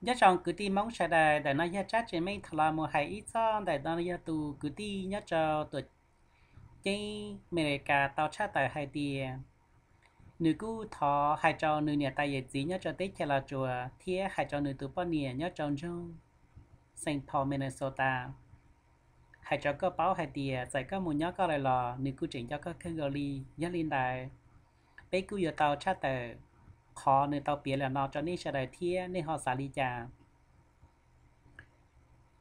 Nyob zoo kwv tij Hmoob sawv daws, ntawm no yog Tsab Tsev Meej thaum los mus hais ib txoj ntawm no yog tus kwv tij nyob rau tuam ceeb Amelikas tau tshaj tawm hais tias nws kuj thov hais rau nws niam tais yawm txiv nyob rau teb chaws Los Tsuas thiab hais rau nws tus poj niam nyob rau nroog Saint Paul, Minnesota, hais rau koj paub hais tias txawm koj mus nyob koj lawm los nws kuj tseem nco koj kawg nkaus li. Yog li ntawd, peb kuj yuav tau tshaj tawm qhov nws tau piav lawm no rau nej sawv daws thiab nej ho xav li cas.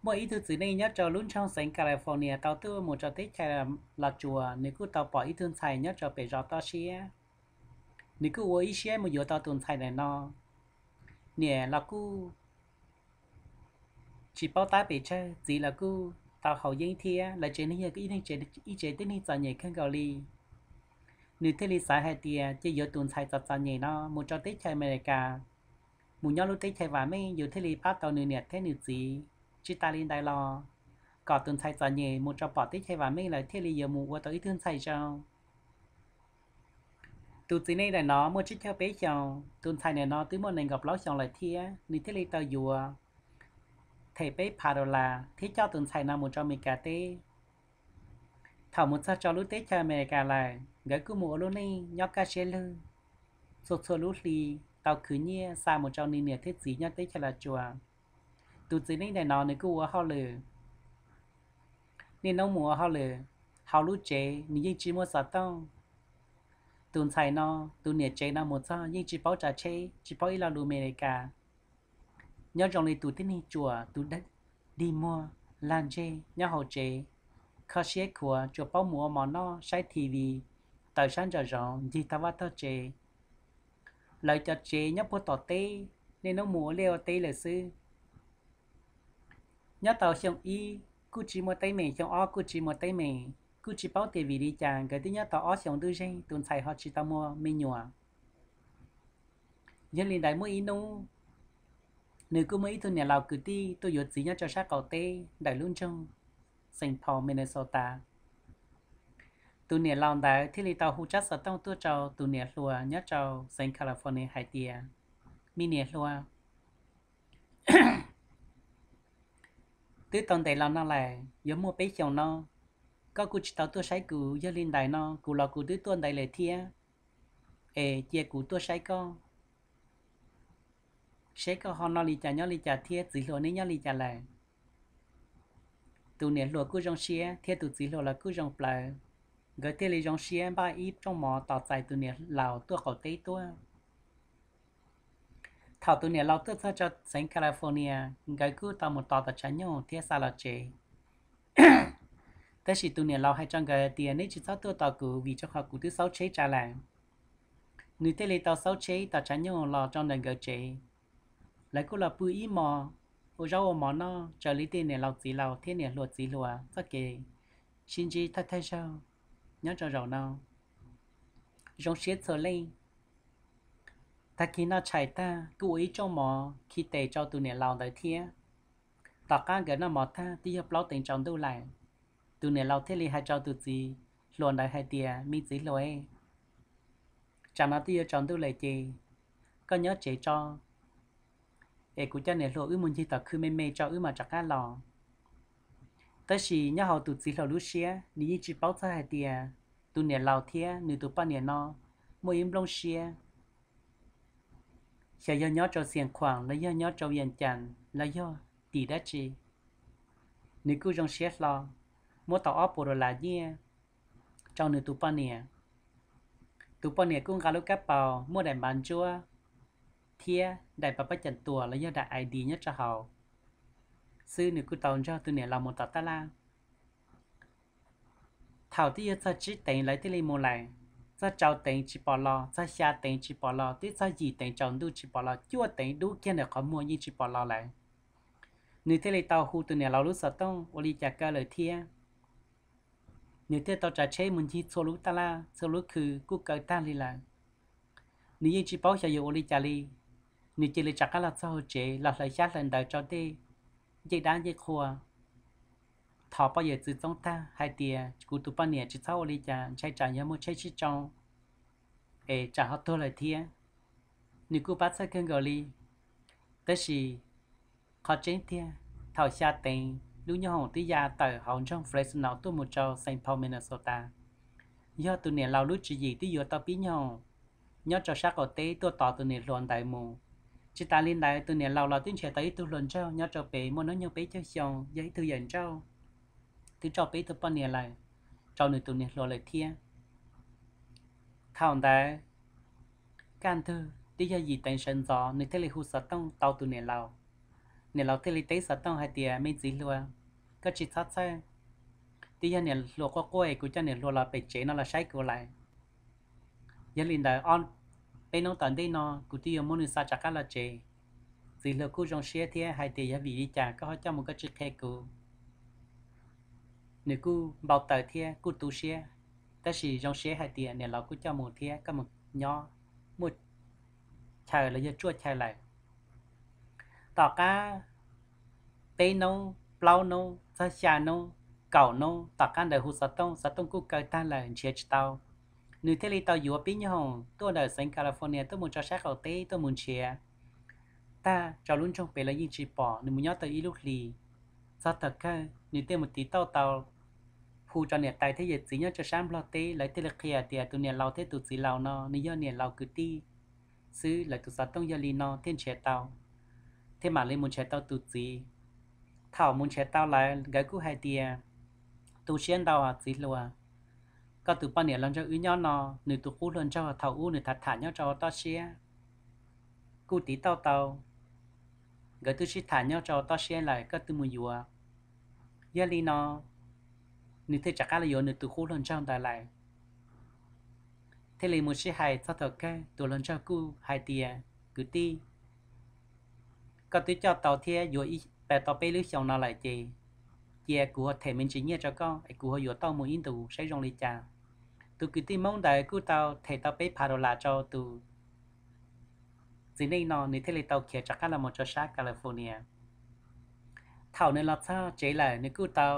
Muaj ib tug txiv neej nyob rau lub nroog xeev California tau tuaj mus rau teb chaws Los Tsuas, nws kuj tau pom ib tug ntxhais nyob rau pem zos toj siab. Nws kuj ua ib siab mus yuav tau tus ntxhais ntawm no. Niam los kuj tsis paub tab pes tsawg, txiv los kuj tau haus yeeb thiab, lawv tsev neeg yog ib tsev tib neeg txom nyem kawg nkaus li. Nws thiaj li xav hais tias cia yuav tus ntxhais txom txom nyem no mus rau teb chaws Amelikas, mus nyob lub teb chaws vam meej, yus thiaj li pab tau nws niam thiab nws txiv. Tsis tas li ntawd los kom tus ntxhais txom nyem mus rau pom teb chaws vam meej lawm thiaj li yuav mus ua tau ib tug ntxhais zoo. Tus txiv neej ntawm no muaj tsib caug peb xyoos, tus ntxhais ntawm no twb muaj nees nkaum plaub xyoos lawm thiab, nws thiaj li tau yuav them peb phav dollar thiab coj tus ntxhais no mus rau Amelikas teb. Thaum mus txog rau lub teb chaws Amelikas lawm, nkawd kuj mus ua lub neej nyob kaj siab lug. Txhua txhua lub hli tau khwv nyiaj xa mus rau nws niam thiab txiv nyob teb chaws Los Tsuas. Tus txiv neej ntawm no nws kuj ua hauj lwm, niaj hnub mus ua hauj lwm hauv lub tsev, nws yeej tsis muaj xov tooj. Tus ntxhais no, tus niam tsev no mus txog yeej tsis paub tsav tsheb, tsis paub ib lo lus Amelikas. Nyob zoo li tus tib neeg ruam, tus dig muag lag ntseg nyob hauv tsev, kho siab khuav tsuas paub mus ua mov noj, saib TV, taws sab ntsaum zoov, ncig tag vaj tag tsev. Lawv cov tsev nyob puag tom teb, niaj hnub mus ua liaj ua teb lawm xwb. Nyob tau xyoo ib kuj tsis muaj teeb meem, xyoo ob kuj tsis muaj teeb meem, kuj tsis paub tias vim li cas nkawd twb nyob tau ob xyoos ntuj zeeg tus ntxhais ho tsis tau muaj me nyuam. Yog li ntawd muaj ib hnub, nws kuj muaj ib tug niam laus kwv tij tuaj yuav txiv nyob rau sab qaum teb ntawm lub nroog Saint Paul, Minnesota. Tus niam laus ntawd thiaj li tau hu tsab xov tooj tuaj rau tus niam hluas nyob rau xeev California hais tias, me niam hluas, twb tau ntev los no lawm, yuav muaj peb xyoos no koj kuj tsis tau tuaj saib kuv, yog li ntawd no kuv los kuv twb tuaj ntev lawm thiab, es cia kuv tuaj saib koj, saib koj ho noj li cas nyob li cas thiab txiv hluas neb nyob li cas lawm. Tus niam hluas kuj zoo siab thiab tus txiv hluas los kuj zoo plawv, nkawd thiaj li zoo siab npaj ib rooj mov tos txais tus niam laus tuaj qaum teb tuaj. Thaum tus niam laus tuaj txog rau xeev California, nkawd kuj tau mus tos tom tshav nyuj thiab xa los tsev. Tab sis tus niam laus hais rau nkawd tias, neb tsis txhob tuaj tos kuv vim rau qhov kuv twb xauj tsheb tsa lawm. Nws thiaj li tau xauj tsheb tom tshav nyuj los rau ntawm nkawd tsev. Lawv kuj los pw ib hmos, ua zaub ua mov noj raws li tej niam laus txiv laus thiab niam hluas txiv hluas txoj kev sib ntsib thawj thawj zaug nyob rau zaum no, zoo siab txhua leej. Tag kis noj tshais tag kuj ua ib rooj mov khi tes rau tus niam laus ntawd thiab. Tom qab nkawd noj mov tag twb yog plaub teev tsaus ntuj lawm, tus niam laus thiaj li hais rau tus txiv hluas ntawd hais tias, me txiv hluas, tsam no twb yuav tsaus ntuj lawm ces koj nyob tsev tso, es kuv coj niam hluas wb mus ncig tom khw me me tso wb mam rov qab los. Tab sis nyob hauv tus txiv hluas lub siab, nws yeej tsis paub txog hais tias tus niam laus thiab nws tus poj niam no muaj ib nplooj siab, xyov yog nyob rau Xias Khuam los yog nyob rau Vias Cas los yog tim dab tsi. Nws kuj zoo siab hlo, muab tau ob puas dollar nyiaj rau nws tus poj niam. Tus poj niam kuj nqa lub kab paus muaj daim npav ntsuab thiab daim pas pab cam tuas los yog daim ID nyob rau hauv xwb, nws kuj tau nrog tus niam laus mus tom tab laj. Thaum twb yog txog tsib teev lawv thiaj li mus lawm, txog rau teev tsis pom los, txog xya teev tsis pom los, twb txog yim teev tsaus ntuj tsis pom los, cuaj teev dub kiag ntawm qhov muag yeej tsis pom los lawm. Nws thiaj li tau hu tus niam laus lub xov tooj ua li cas kaw lawm thiab. Nws thiaj tau tsav tsheb mus ncig txhua lub tab laj txhua lub khw kuj kaw tag li lawm. Nws yeej tsis paub xyov yuav ua li cas li. Nws cia li rov qab los txog hauv tsev los hlawv xyab hlawv ntawv rau tej ncej dab ncej qhua, thov poj yawm txwv txoob tag hais tias kuv tus poj niam tsis txhob ua li cas, ntshai tsam yog muaj tsheb sib tsoo es tsam ho tuag lawm thiab. Nws kuj pab txhawj kawg nkaus li, tab sis Qhov tseeb tiag, thaum xya teev lub nyooj hoom twb ya tawm hauv nroog Fresno tuaj mus rau Saint Paul, Minnesota. Yog tus niam laus lub tswv yim twb yuav tau pib nyooj hoom nyob rau sab qaum teb tuaj tos tus niam hluas ntawd mus. Tsis tas li ntawd, tus niam laus los twb nrhiav tau ib tug hluas nraug nyob rau pem muaj hnub nyoog peb caug xyoo, yog ib tug yawm nrauj, twb tau peb tug poj niam lawm rau nws tus niam hluas lawm thiab. Thaum ntawd, kaj ntug twb yog yim teev sawv ntxov, nws thiaj li hu xov tooj tau tus niam laus. Niam laus thiaj li teb xov tooj hais tias, Me txiv hluas, koj tsis txhob txhawj, twb yog niam hluas quaj quaj es kuv coj niam hluas los pem tsev no los saib kuv lawm. Yog li ntawd, ob peb hnub tom ntej no kuv twb yuav muab nws xa rov qab los tsev. Txiv hluas kuj zoo siab thiab hais tias, Yog vim li cas koj ho coj mus koj tsis qhia kuv? Nws kuj npau taws thiab kuj tu siab, tab sis zoo siab hais tias niam laus kuj coj mus thiab, koj mus nyob muaj chaw los yog tsuaj chaw lawm. Tom qab peb hnub, plaub hnub, txog xya hnub, kaum hnub tom qab ntawd hu xov tooj, xov tooj kuj kaw tag lawm nrhiav tsis tau. Nws thiaj li tau yuav pib nyooj hoom tuaj ntawm xeev California tuaj mus rau sab qaum teb tuaj mus nrhiav tag rau lub nroog pem los yeej tsis pom. Nws mus nyob tau ib lub hlis, txog thaum kawg nws thiaj mus tiv tauj tau, hu rau niam tais thiab yawm txiv nyob rau sab Nplog teb, lawv thiaj li qhia tias tus niam laus thiab tus txiv laus no nws yog niam laus kwv tij xwb, lawv tus xov tooj yog li no thiaj nrhiav tau, thiaj mam li mus nrhiav tau tus txiv. Thaum mus nrhiav tau lawm, nkawd kuj hais tias, Tu siab ntau txiv hluas, koj tus poj niam los nrog wb nyob no, nws tus qub hluas nraug thaum ub nws tham tham nyob rau toj siab, kuj tiv tauj tau, nkawd twb sib tham nyob rau toj siab lawm, koj twb mus yuav. Yog li no nws thiaj rov qab los yuav nws tus qub hluas nraug ntawd lawm. Thiaj li mus sib hais txog thaum kawg, tus hluas nraug kuj hais tias, Kwv tij, koj twb coj tau thiab yuav ib, tau peb lub xyoos no lawm ces cia kuv ho them me ntsis nyiaj rau koj es kuv ho yuav tauj mus ib ntus saib zoo li cas. Tus kwv tij Hmoob ntawd kuj tau them tau peb phav dollar rau tus txiv neej no, nws thiaj li tau khiav rov qab los mus rau sab California. Thaum nws los txog tsev lawm, nws kuj tau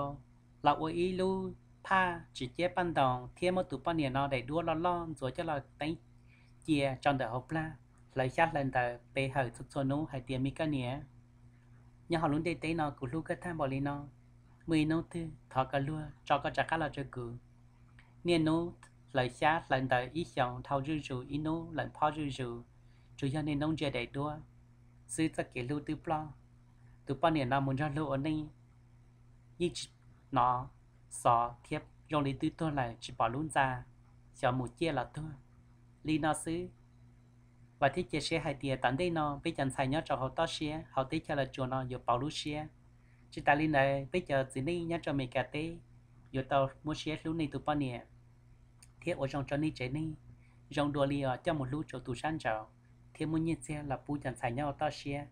los ua ib lub phaj tsis ciab paj ntoos thiab muab tus poj niam no daim duab loj loj ntxuav coj los teeb cia rau ntawm hauv plag, hlawv xyab hlawv ntawv pe hawm txhua txhua hnub hais tias, Me koj niam, nyob hauv lub ntiaj teb no kuv hlub koj tag npaum li no, muaj ib hnub twg thov koj luag tso koj rov qab los rau kuv. Niaj hnub hlawv xyab hlawv ntawv, ib xyoos dhau zuj zus, ib hnub lawm phob zuj zus, tsuas yog niaj hnub ntsia daim duab xwb, txoj kev hlub twb ploj. Tus poj niam no mus nrog luag ua neej yeej tsis hnov xov thiab zoo li twb tuag lawm tsis pom lub ntxa, xyov mus ciaj los tuag li no xwb. Vam thiab cia siab hais tias tom ntej no peb cov ntxhais nyob rau hauv toj siab hauv teb chaws Los Tsuas no yuav pauv lub siab. Tsis tas li ntawd, peb cov txiv neej nyob rau Amelikas teb yuav tau muab siab hlub nej tus poj niam thiab ua zoo rau nej tsev neeg zoo dua li os, coj mus hlub rau tus sab nraud thiab muaj nyiaj txiag los pub cov ntxhais nyob hauv toj siab.